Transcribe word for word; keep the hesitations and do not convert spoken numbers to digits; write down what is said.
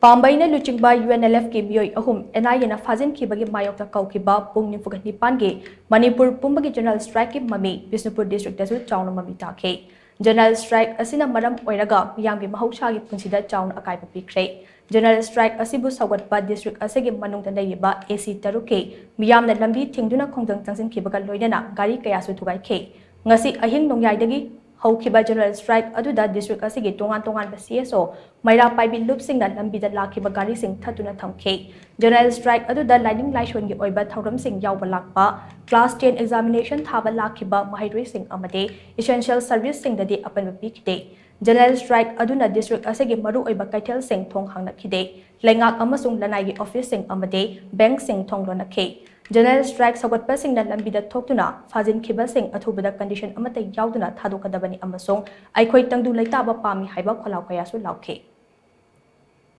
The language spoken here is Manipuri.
ꯄꯥꯝꯕꯩꯅ ꯂꯨꯆꯤꯡꯕ UNLFꯀꯤ ꯃꯤꯑꯣꯏ ꯑꯍꯨꯝ NIAꯅ ꯐꯥꯖꯤꯟꯈꯤꯕꯒꯤ ꯃꯥꯌꯣꯛꯇ ꯀꯧꯈꯤꯕ ꯄꯨꯡ ꯅꯤꯐꯨꯒ ꯅꯤꯄꯥꯟꯒꯤ ꯃꯅꯤꯄꯨꯔ ꯄꯨꯝꯕꯒꯤ general strikeꯀꯤ ꯃꯃꯤ ꯕꯤꯁꯅꯨꯄꯨꯔ districtꯇꯁꯨ ꯆꯥꯎꯅ ꯃꯃꯤ ꯇꯥꯈꯤ꯫ General strike ꯑꯁꯤꯅ ꯃꯔꯝ ꯑꯣꯏꯔꯒ ꯃꯤꯌꯥꯝꯒꯤ ꯃꯍꯧꯁꯥꯒꯤ ꯄꯨꯟꯁꯤꯗ ꯆꯥꯎꯅ ꯑꯀꯥꯏꯕ ꯄꯤꯈ꯭ꯔꯦ꯫ General strike ꯑꯁꯤꯕꯨ ꯁꯧꯒꯠꯄ district ꯑꯁꯤꯒꯤ ꯃꯅꯨꯡꯗ ꯂꯩꯔꯤꯕ AC ꯇꯔꯨꯛꯀꯤ ꯃꯤꯌꯥꯝꯅ ꯂꯝꯕꯤ ꯊꯤꯡꯗꯨꯅ ꯈꯣꯡꯖꯪ ꯆꯪꯁꯤꯟꯈꯤꯕꯒ ꯂꯣꯏꯅꯅ ꯒꯥꯔꯤ ꯀꯌꯥꯁꯨ ꯊꯨꯒꯥꯏꯈꯤ꯫ ꯉꯁꯤ ꯑꯍꯤꯡ ꯅꯣꯡꯌꯥꯏꯗꯒꯤ ꯍꯧꯈꯤꯕ general strike ꯑꯗꯨꯗ district ꯑꯁꯤꯒꯤ ꯇꯣꯉꯥꯟ ꯇꯣꯉꯥꯟꯕ CSO, ꯃꯩꯔꯥ ꯄꯥꯏꯕꯤ ꯂꯨꯞꯁꯤꯡꯅ ꯂꯝꯕꯤꯗ ꯂꯥꯛꯈꯤꯕ ꯒꯥꯔꯤꯁꯤꯡ ꯊꯠꯇꯨꯅ ꯊꯝꯈꯤ꯫ General strike ꯑꯗꯨꯗ ꯂꯥꯏꯅꯤꯡ ꯂꯥꯏꯁꯣꯟꯒꯤ ꯑꯣꯏꯕ ꯊꯧꯔꯝꯁꯤꯡ ꯌꯥꯎꯕ ꯂꯥꯛꯄ, class ten examination ꯊꯥꯕ ꯂꯥꯛꯈꯤꯕ ꯃꯍꯩꯔꯣꯏꯁꯤꯡ ꯑꯃꯗꯤ essential serviceꯁꯤꯡꯗꯗꯤ ꯑꯄꯟꯕ ꯄꯤꯈꯤꯗꯦ꯫ General strike ꯑꯗꯨꯅ district ꯑꯁꯤꯒꯤ ꯃꯔꯨꯑꯣꯏꯕ ꯀꯩꯊꯦꯜꯁꯤꯡ ꯊꯣꯡ ꯍꯥꯡꯅꯈꯤꯗꯦ꯫ ꯂꯩꯉꯥꯛ ꯑꯃꯁꯨꯡ ꯂꯅꯥꯏꯒꯤ officeꯁꯤꯡ ꯑꯃꯗꯤ bankꯁꯤꯡ ꯊꯣꯡ ꯂꯣꯟꯅꯈꯤ꯫ General strike ꯁꯧꯒꯠꯄꯁꯤꯡꯅ ꯂꯝꯕꯤꯗ ꯊꯣꯛꯇꯨꯅ ꯐꯥꯖꯤꯟꯈꯤꯕꯁꯤꯡ ꯑꯊꯨꯕꯗ condition ꯑꯃꯠꯇ ꯌꯥꯎꯗꯅ ꯊꯥꯗꯣꯛꯀꯗꯕꯅꯤ ꯑꯃꯁꯨꯡ ꯑꯩꯈꯣꯏ ꯇꯪꯗꯨ ꯂꯩꯇꯥꯕ ꯄꯥꯝꯃꯤ ꯍꯥꯏꯕ ꯈꯣꯜꯂꯥꯎ ꯀꯌꯥꯁꯨ ꯂꯥꯎꯈꯤ꯫